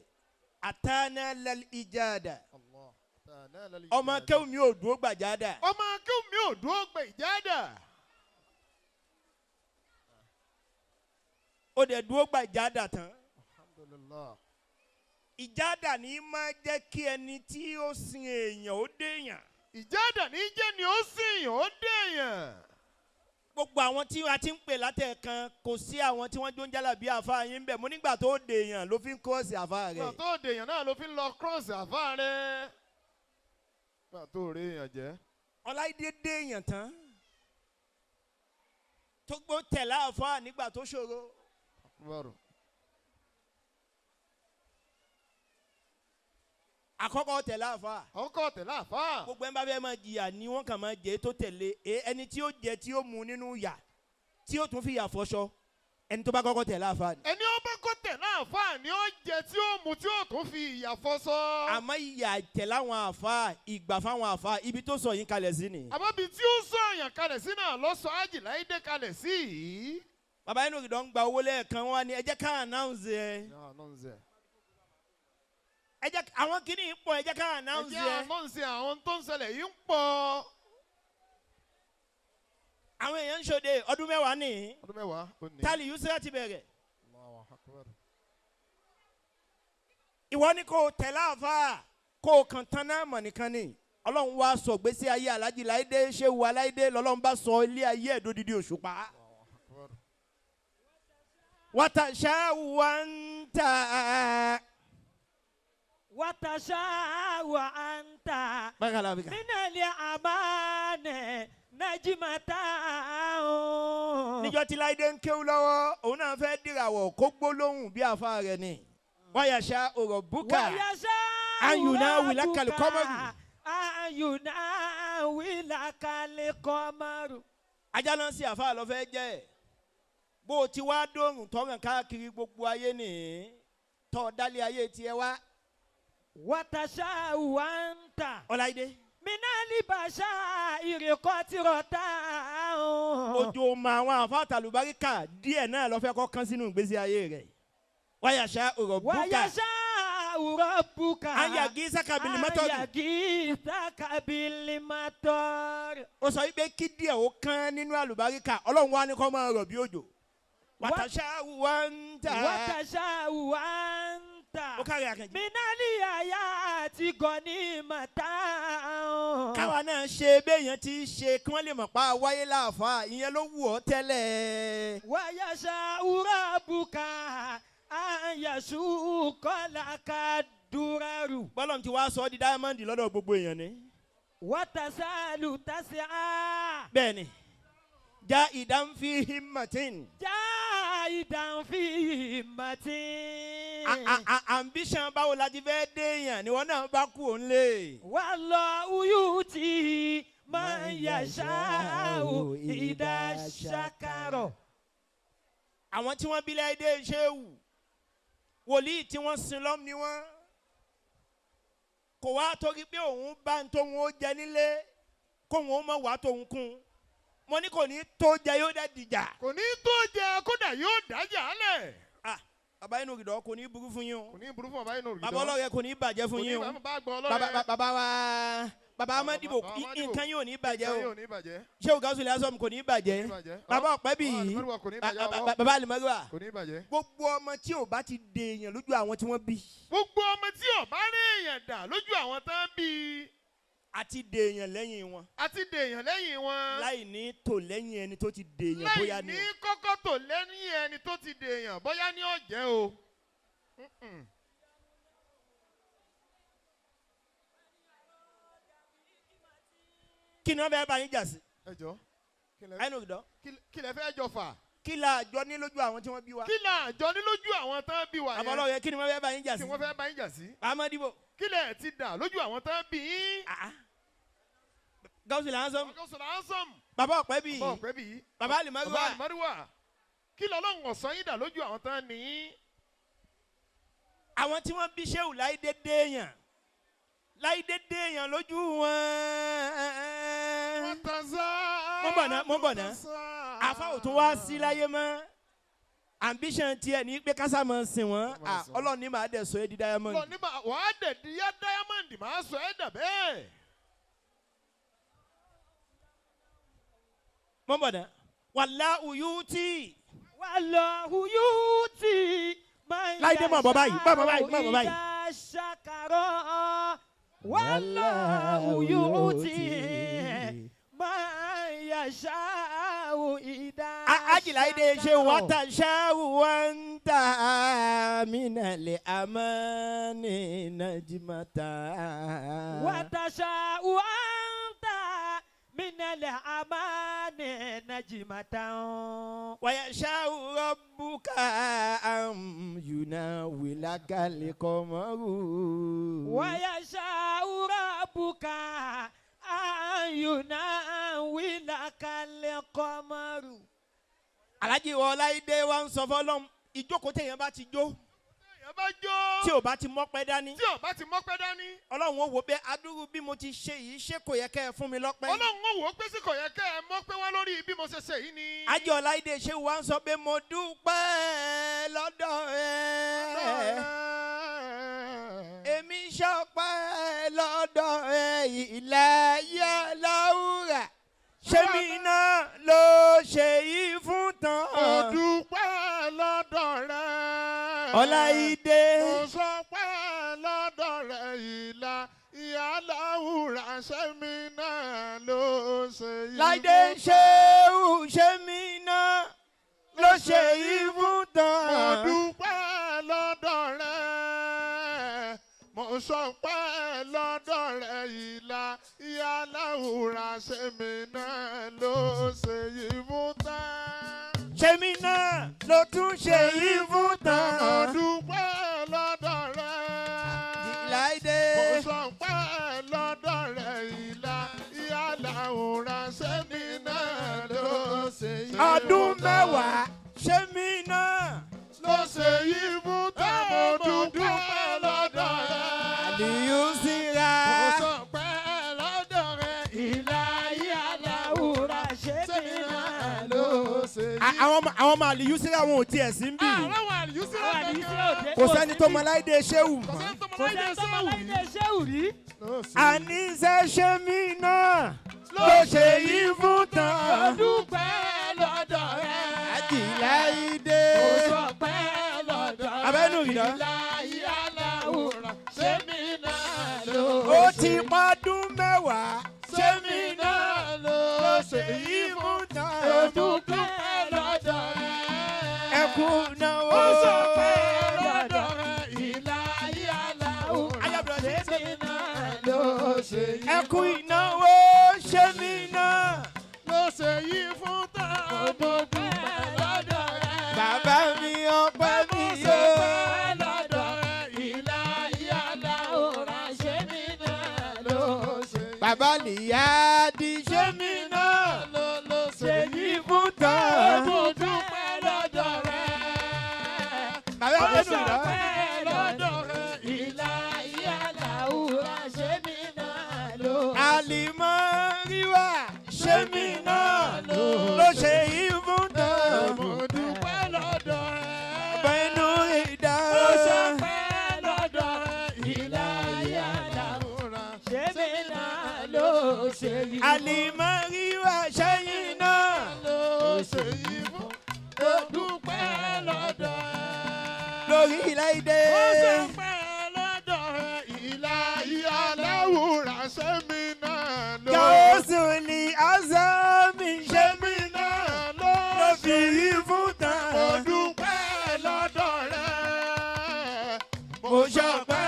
àtàná lẹ́l ìjádà Allah. Ta'ala lil ọmọ ìjádà. kéwú mi ò dúró gbàjádà Ọmọ akéwù mi ò dúró gbẹ ìjádà. ó dẹ̀ dúró gbàjádà tán Alhamdulillah. ìjádà ní máa jẹ́ kí ẹni tí ó sin èèyàn ó déèyàn Ìjádà ní jẹ́ ni ó sìn ó dèèyàn. gbogbo àwọn tí a ti ń pè látẹ̀kan kò sí àwọn tí wọ́n jó ń jálà bí àfa yín ń bẹ̀ mo nígbà tó dèèyàn ló fi ń kọ́ọ̀sì àfa Nígbà rẹ̀ tó dèèyàn náà ló fi ń lọ cross àfa rẹ̀. Nígbà tó rí èèyàn jẹ́. Ọláìdé déèyàn tán tó gbó tẹ̀lé àfa nígbà tó ṣòro Akbar. àkọ́kọ́ tẹ̀lé àfa Ọkọ̀ tẹ̀lé àfa. gbogbo ẹni bá fẹ́ máa jìyà ni wọ́n kàn máa jẹ́ tó tẹ̀lé e ẹni tí ó jẹ tí ó mu nínú yà tí ó tún fi yà fọṣọ ẹni tó bá kọ́kọ́ tẹ̀lé àfa ni. Ẹni ó bá kó tẹ̀lé àfa ni ó jẹ tí ó mu tí ó tún fi ìyà fọṣọ. àmọ́ ìyà tẹ̀lé àwọn àfa ìgbà fáwọn àfa ibi tó sọ yín kalẹ̀ sí ni. Àmọ́ ibi tí ó sọ àyàn kalẹ̀ sí náà lọ sọ Ajíláìdé kalẹ̀ sí yìí. bàbá inú ìdán gba owó lẹ́ẹ̀kan wọn ni ẹ jẹ́ ká announce ẹ ẹ jẹ́ àwọn kìíní yìí pọ̀ ẹ jẹ́ ká announce Ẹ jẹ́ ẹ announce àwọn tó ń ṣẹlẹ̀ yìí ń pọ̀. àwọn èèyàn ń ṣòde ọdún mẹ́wàá nìyí Ọdún mẹ́wàá ó ní. tálí yusuf ti bẹ̀rẹ̀ Allahu Akbar. ìwọ ni kò tẹ̀lé àfa kò kàn tán náà mọ̀ nìkan ni Ọlọ́run wá sọ gbèsè ayé Alhaji Láìdé Ṣéwù Aláìdé lọ́lọ́run bá sọ ilé ayé ẹ̀ dódìdí òṣùpá. Wàtàṣà wà ń tà. Wàtàṣà wà á ń tà. Bákan náà. Minali amane najimata. Níjọ́ tí Láìdé ń kéwú lọ́wọ́, òun náà fẹ́ dìràwọ̀ kó gbólóhùn bí àfa rẹ̀ ni. Wáyàṣà ọ̀rọ̀ búkà. Wàyàṣà Ayùnà wìlákàlì kọ́mọ́rù. Ayùnà wìlákàlì kọ́mọ́rù. Ajá náà sí àfa lọ fẹ́ jẹ́ ẹ̀. Bó o ti wá dóorùn tọ́ràn káàkiri gbogbo ayé nìyí, tọ́ dálé ayé tiẹ̀ wá. Wàtàṣà wà ń tà. Ọláìdé. Minali bàṣà ìrìkọ́tìrọ̀tà. Ojo ma àwọn àfa àtàlùbáríkà díẹ̀ náà lọ fẹ́ kọ́ kán sínú ìgbésí ayé rẹ̀. Wáyàṣà ọ̀rọ̀ búkà. Wàyàṣà ọ̀rọ̀ búkà. Ayàgí sákàbìlì mọ́tọ́rù. Ayàgí sákàbìlì mọ́tọ́rù. Ó sọ wípé kí díẹ̀ ó kán nínú àlùbáríkà, Ọlọ́run wá ní kó máa rọ̀ bí òjò. Wàtàṣà wà ń tà. Wàtàṣà wà ń tà. Ó kárí àkànjì. Minali àyà àti gọ̀ní màtá. Káwa náà ṣe béèyàn ti ṣe kí wọ́n lè mọ̀ pa wáyé láàfáà, ìyẹn ló wù ọ́ tẹ́lẹ̀. Wàyàṣà ọ̀rọ̀ búkà. Àyàṣù kọ́lá ká dúrẹ́rù. Bọ́lọ̀ ti wá sọ ọ́ di dáyámọ́ndì lọ́dọ̀ gbogbo èèyàn ni. Wàtàṣàlù tàṣà. Bẹ́ẹ̀ni, já ìdánfi himmatin. Já ìdánfi màtí. Ambition báwo la ti fẹ́ déèyàn ni wọ́n náà bá kú òun lé. Wallahu yuti man yasha'u idha shakara. Àwọn tí wọ́n bí Láìdé Ṣéwù, wòlíì tí wọ́n sin lọ́m ni wọ́n. Kò wá torí pé òun bá ń tóun ó jẹ nílé kóun ó mọ̀ wá tóun kún. Mo ní kò ní tó jẹ yóò dẹ̀ dìjà. Kò ní tó jẹ kódà yóò dájà lẹ̀. Ah, bàbá inú ìdọ̀ kò ní burú fún yín o. Kò ní burú fún bàbá inú ìdọ̀. Bàbá ọlọ́rẹ kò ní bàjẹ́ fún yín o. Bàbá gbọ́ ọlọ́rẹ. Bàbá wa bàbá Amadibo Bàbá Amadibo. nǹkan yóò ní bàjẹ́ Nǹkan o. yóò ní bàjẹ́. Ṣé o Gawusu Lásọ̀mù kò ní bàjẹ́? Kò ní bàjẹ́. Bàbá Ọ̀pẹ́bì Bàbá Alimọ́rúwà kò ní bàjẹ́. bàbá Alimọ́rúwà. Kò ní bàjẹ́. Gbogbo ọmọ tí ò bá ti dèèyàn lójú àwọn tí wọ́n bí. Gbogbo ọmọ tí ò bá rí èèyàn dà lójú àwọn tán bí i Àti dèèyàn lẹ́yìn wọn. àti dèèyàn lẹ́yìn wọn. Láì ní tò lẹ́yìn ẹni tó ti dèèyàn bóyá Láì ni ní o. kọ́kọ́ tò lẹ́yìn ẹni tó ti dèèyàn bóyá ní ọ̀jẹ́ o. Kí ni wọ́n fẹ́ bá yín jà sí? Ẹ jọ Ẹnu ìdán. kí lẹ fẹ́ jọ fà? Kí la àjọ ní lójú àwọn tí wọ́n bí wa? Kí la àjọ ní lójú àwọn tán bí wa Bàbá yẹn? ọlọ́rẹ kí ni wọ́n fẹ́ bá yín jà Kí sí? wọ́n fẹ́ bá yín jà sí? Amadibo. Kí lẹ ti dà lójú àwọn tán bí yín? Gawusu Lásọ̀mù. Gawusu Lásọ̀mù. Bàbá Ọ̀pẹ́bì. Bàbá Ọ̀pẹ́bì. Bàbá Alimọ́rúwà. Bàbá Alimọ́rúwà. Kí lọ́lọ́run ọ̀sán yín dà lójú àwọn tán ní yín? Àwọn tí wọ́n bí Ṣéwù Láìdé déèyàn. Láìdé déèyàn lójú wọn. Mo bọ̀ ná, mo bọ̀ ná. Àfa ò tún wá sí láyé mọ́. Ambition tiẹ̀ ní pé kásá máa sìn wọ́n. Ọlọ́run ní màá dẹ̀ sọ ẹ́ di diamond. Ọlọ́run ní màá wàá dẹ̀ di yá diamond màá sọ ẹ́ dà bẹ́ẹ̀. Mo bọ̀ ná. Wallahu yuti. Wallahu yuti man Láìdé mọ̀ bọ̀ báyìí, mọ̀ bọ̀ báyìí, mọ̀ bọ̀ báyìí. idha shakara. Wallahu yuti man yasha'u idha Aji Láìdé ṣe wàtàṣà wà ń tà mínàlè àmánì nàjìmátà. Wàtàṣà wà ń tà mínàlè àmánì nàjìmátà. Wàyàṣà rọ̀bùkà yùnà wìlàkàlẹ̀ kọ̀mọ́rù. Wàyàṣà rọ̀bùkà yùnà wìlàkàlẹ̀ kọ̀mọ́rù. Alhaji Ọláìdé wa ń sọ fọlọ́m ìjókòó téèyàn bá ti jó Téèyàn bá jó. tí ò bá ti mọ́pẹ́ dání. Tí ò bá ti mọ́pẹ́ dání. Ọlọ́run ó wò pé adúrú bí mo ti ṣe yìí ṣé kò yẹ kẹ́ ẹ fún mi lọ́pẹ́. Ọlọ́run ó wò ó pé sí kò yẹ kẹ́ ẹ mọ́pẹ́ wá lórí bí mo ṣe ṣe yìí ni. Alhaji Ọláìdé ṣé wàá ń sọ pé mo dúpẹ́ lọ́dọ̀ ẹ. Èmi ṣọpẹ́ lọ́dọ̀ ẹ ìlàyé láwùrà. Ṣé mi náà ló ṣe yìí fún tán? Mo dúpẹ́ lọ́dọ̀ rẹ. Ọláìdé. Mo sọpẹ́ lọ́dọ̀ rẹ ìlà ìyá láwùrà ṣẹ́mi náà ló ṣe yìí. Láìdé ṣéwù ṣé mi náà ló ṣe yìí fún Mo tán. dúpẹ́ lọ́dọ̀ rẹ̀. Mo sọpẹ́ lọ́dọ̀ rẹ̀ ìlà ìyá aláwùrà ṣẹ́mi náà ló ṣe yìí fún tán. Ṣé mi náà ló tún ṣe yìí fún Mo tán. dúpẹ́ lọ́dọ̀ rẹ̀. Láìdé. Mo sọpẹ́ lọ́dọ̀ rẹ̀ ìlà ìyá aláwùrà ṣẹ́mi náà ló ṣe yìí fún Ọdún tán. mẹ́wàá ṣé mi náà. Ló ṣe yìí fún tán. Mo dúpẹ́ lọ́dọ̀ rẹ̀. Àlìyú síra. Mo sọpẹ́ lọ́dọ̀ rẹ̀ ìlà ìyá aláwùrà ṣé mi náà ló ṣe yìí. Àwọn ọmọ àlìyú síra wọn ò tiẹ̀ sí ń bì. Àwọn àlìyú síra Àwọn àlìyú síra ò dé. Kò sẹ́ni tó mọ Láìdé ṣéwù Kò mọ́. sẹ́ni tó mọ Kò Láìdé sẹ́ni tó mọ Ṣéwù. Láìdé Ṣéwù rí. Àníṣe ṣé mi náà ló ṣe yìí fún Mo tán. dúpẹ́ lọ́dọ̀ rẹ̀. Àdìláìdé. Mo sọpẹ́ lọ́dọ̀ rẹ̀. Abẹ́nú ìdá. Ìlà ìyá aláwùrà ṣé mi náà ló Ó ti pọ́dún mẹ́wàá ṣé mi náà ló ló ṣe yìí fún Mo tán. dúpẹ́ lọ́dọ̀ rẹ̀. Ẹkú náwó. Mo sọpẹ́ lọ́dọ̀ rẹ̀ ìlà ìyá aláwùrà Ayábìrì Ṣé mi náà ló ṣe yìí. Ẹkú ìnáwó ṣé mi náà. Ló ṣe yìí fún tán. Mo dúpẹ́ lọ́dọ̀ rẹ̀. Bàbá mi ọpẹ́ mi Mo yó. sọpẹ́ lọ́dọ̀ rẹ̀ ìlà ìyá Aláwùrà ṣé mi náà ló ṣe yìí. Bàbá nìyá di ṣé mi náà Ló ló ṣe ṣe yìí. yìí fún tán. Mo dúpẹ́ lọ́dọ̀ rẹ̀. Bàbá Mo abẹ́nú ìdá. sọpẹ́ lọ́dọ̀ rẹ̀ ìlà ìyá aláwùrà ṣé mi náà ló Àlìmọ́ ríwá ṣé mi náà ló ṣe yìí fún tán. Mo dúpẹ́ lọ́dọ̀ rẹ̀. Bẹ́ẹ̀nu ìdá. Mo sọpẹ́ lọ́dọ̀ rẹ̀. Ìlà ìyá aláwùrà Ṣé mi náà ló ṣe yìí? Àlìmọ́ ríwá ṣẹ́yìn náà. ló ṣe yìí fún. Mo dúpẹ́ lọ́dọ̀ rẹ̀. Lórí Láìdé. Mo sọpẹ́ lọ́dọ̀ rẹ̀. Ìlà ìyá aláwùrà ṣé mi náà ló Gàósù ni Azami ṣé mi náà ló ló fi yìí fún Mo tán. dúpẹ́ lọ́dọ̀ rẹ̀. Mo ṣọpẹ́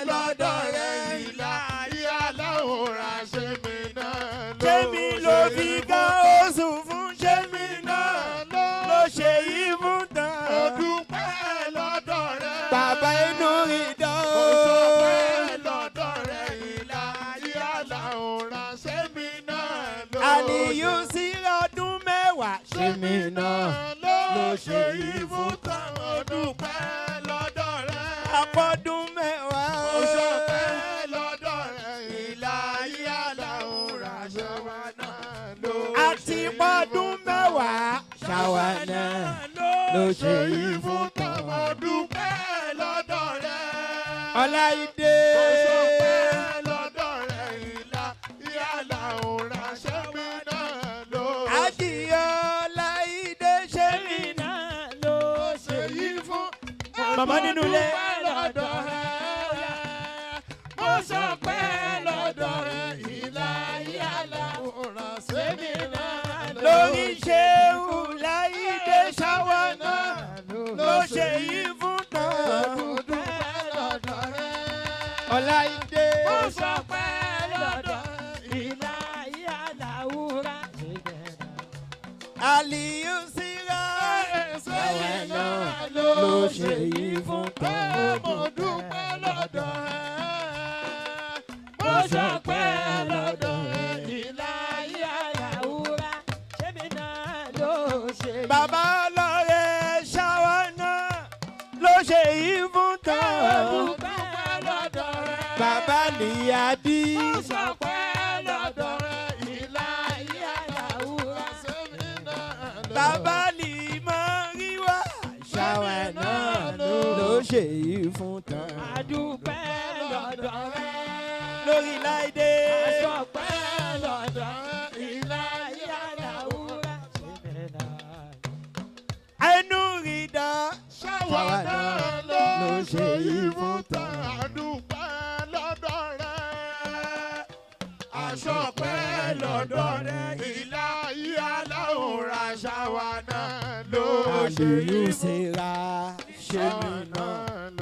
lọ́dọ̀ rẹ̀. Ìlà ìyá aláwùrà ṣé mi náà ló Ṣé mi ló fi Gàósù fún ṣé mi náà ló ṣe yìí fún Mo tán. dúpẹ́ lọ́dọ̀ rẹ̀. Bàbá inú ìdán. Mo ṣọpẹ́ lọ́dọ̀ rẹ̀. Ìlà ìyá aláwùrà ṣé mi náà ló Àlìyú sí ọdún mẹ́wàá. ṣé mi náà ló ṣe yìí fún tán. Mo dúpẹ́ lọ́dọ̀ rẹ̀. Àpọ̀dún mẹ́wàá. Mo ṣọpẹ́ lọ́dọ̀ rẹ̀. Ìlà ìyá aláwùrà ṣé wa náà ló Àti pọ́dún mẹ́wàá. Ṣàwa náà ló ṣe yìí fún tán. Mo dúpẹ́ lọ́dọ̀ rẹ̀. Ọláìdé. Mo ṣọpẹ́ lọ́dọ̀ rẹ̀. Ìlà ìyá aláwùrà ṣé mi náà ló Àdìyọ Ọláìdé ṣé mi náà. náà ló ṣe yìí fún. Màmá nínú ilé. Mo dúpẹ́ lọ́dọ̀ rẹ̀. Mo ṣọpẹ́ lọ́dọ̀ rẹ̀. Ìlà ìyá aláwùrà ṣé mi náà ló Lórí ṣéwù Láìdé ṣàwa náà ló ṣe yìí fún tán. Mo dúpẹ́ lọ́dọ̀ rẹ̀. Ọláìdé. Mo ṣọpẹ́ lọ́dọ̀ rẹ̀. Ìlà ìyá aláwùrà ṣé mi náà. Àlìyú síra. Ṣàwa náà ló ṣe yìí fún tán. Mo dúpẹ́ lọ́dọ̀ rẹ̀. Mo ṣọpẹ́ lọ́dọ̀ rẹ̀. Ìlà Ìyá aláwùrà ṣé mi náà ló ṣe yìí? Bàbá ọlọ́rẹ̀ ṣàwa náà ló ṣe yìí fún tán. Dúpẹ́ lọ́dọ̀ rẹ̀. Bàbá nìyàdí. Mo ṣọpẹ́ lọ́dọ̀ rẹ̀. Ìlà ìyá aláwùrà ṣẹ́mi náà ló. Bàbá lìmọ̀ ríwá. Ṣàwa náà ló ṣe yìí fún tán. Àdúpẹ́ lọ́dọ̀ rẹ̀. Lórí Láìdé. Àṣọpẹ́ lọ́dọ̀ rẹ̀. Ìlà ìyá aláwùrà ṣé mi náà. Ẹnu rí dá. Ṣàwa náà ló ṣe yìí fún tán. Àdúpẹ́ lọ́dọ̀ rẹ̀. Aṣọpẹ́ lọ́dọ̀ rẹ̀ ìlà aláwòrán ṣàwà náà ló ṣe Àlùyù yí fún. ṣera ṣe mí náà.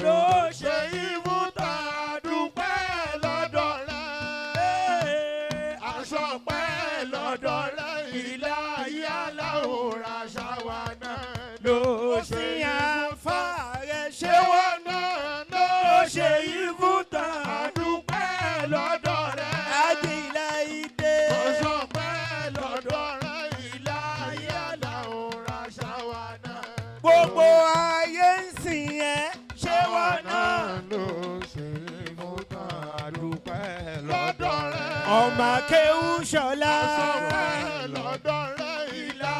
Ló ṣe yí fún tá a dúpẹ́ lọ́dọ̀ rẹ̀. Aṣọpẹ́ lọ́dọ̀ rẹ̀ ìlà aláwòrán ṣàwà náà ló ṣe Ó yí sì fún. àǹfà rẹ̀ ṣé Ṣé wọ́n wọ́n náà ló ṣe yí fún tá a dúpẹ́ lọ́dọ̀ rẹ̀? Ajílẹ̀ ìdè. Ọ̀ṣọ́pẹ́ lọ́dọ̀ rẹ̀ ìlà aláwòrán ṣàwà náà. Gbogbo ayé ń sìn ẹ́ ṣé wọ́n náà. Ló ṣe fún tá a dúpẹ́ lọ́dọ̀ rẹ̀. Ọmọ akéwù ṣọlá. Ọ̀ṣọ́pẹ́ lọ́dọ̀ rẹ̀ ìlà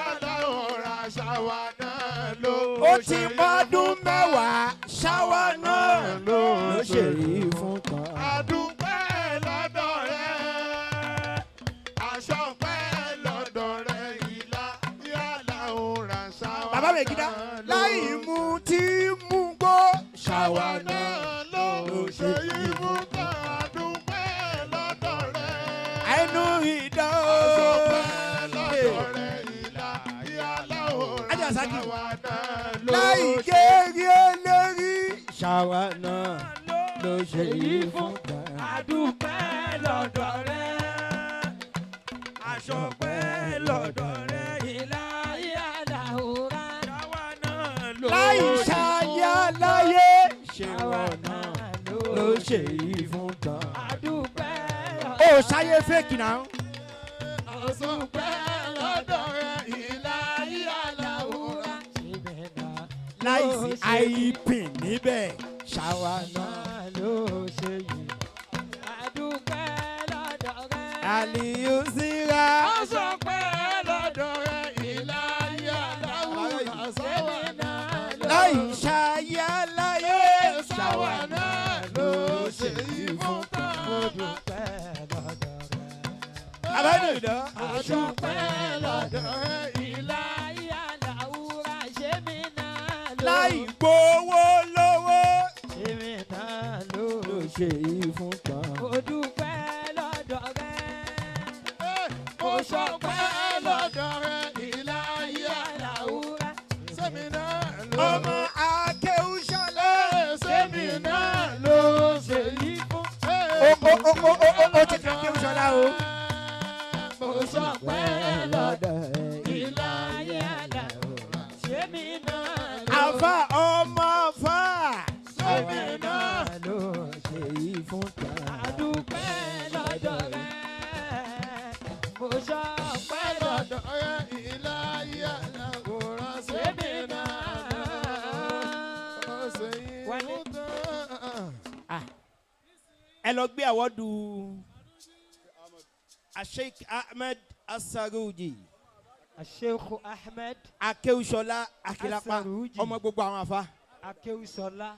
aláwòrán ṣàwà náà ló Ó ti pọ́dún 10 ṣáwá náà ló ló ṣe yìí fún tán. Adúpẹ́ lọ́dọ̀ rẹ̀. Aṣọpẹ́ lọ́dọ̀ rẹ̀ ìlà aláwòrán ṣàwà Bàbá mi gidá náà ló láì mú tí mú gbó ṣàwà ṣáwá náà ló ṣe yí fún tá a dúpẹ́ lọ́dọ̀ rẹ̀. Ẹnu ìdán. Aṣọpẹ́ lọ́dọ̀ rẹ̀ ìlà aláwòrán Ajá Saki. ṣàwà náà ló Láì ṣe gérí eléri ṣáwá náà ló ṣe yìí fún tán. Adúpẹ́ lọ́dọ̀ rẹ̀. Aṣọpẹ́ lọ́dọ̀ rẹ̀ ìlà aláwòrán. Ṣáwa náà ló Láì ṣayá láyé ṣe Ṣáwa wọ́n náà náà ló ṣe yìí fún tán. Adúpẹ́ Ó ṣayé fèkì náà. Aṣọpẹ́ lọ́dọ̀ rẹ̀ ìlà aláwòrán. Láìsí àìpín níbẹ̀ ṣáwá náà. Ló ṣe yìí. Adúpẹ́ lọ́dọ̀ rẹ̀. Àlìyú síra. Aṣọpẹ́ lọ́dọ̀ rẹ̀ ìlà aláwòrán ṣàwà náà ló Láì ṣayá láyé ṣàwà náà ló ṣe yí fún tá a Adúpẹ́ lọ́dọ̀ rẹ̀. Abẹ́nu ìdán. Aṣọpẹ́ lọ́dọ̀ rẹ̀ ìlà Aláwùrà ṣé mi náà ló. Láì gbowó lówó. Ṣé mi náà ló. Ló ṣe yìí fún tán. Mo dúpẹ́ lọ́dọ̀ rẹ̀. Mo ṣọpẹ́ lọ́dọ̀ rẹ̀ ìlà aláwòrán. Aláwùrà Sẹ́mi náà ló Ọmọ akéwúṣọlá. Sẹ́mi náà ló ṣe yí fún. Ó ó ó ó ó ó ó ti akéwúṣọlá o. Mo ṣọpẹ́ lọ́dọ̀ ìlà Aláwùrà ṣé mi náà ló. Àfà ọmọ àfà. Sẹ́mi náà ló Ṣe yìí fún tán. Adúpẹ́ lọ́dọ̀ rẹ̀. Mo ṣọpẹ́ lọ́dọ̀ lọ́dọ̀ rẹ̀ ìlà aláwòrán. Sẹ́mi náà ló ṣe yí fún tán. Ẹ lọ gbé àwọ́dù Sheikh Ahmed Asaruji Sheikh Ahmed Akéwúṣọlá Akilapa Asaruji. ọmọ gbogbo àwọn àfa Akéwùsọlá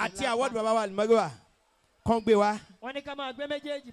àti àwọ́dù bàbá wa Alimọ́gbà kan gbé wa. Wọ́n ní ká máa gbé méjèèjì.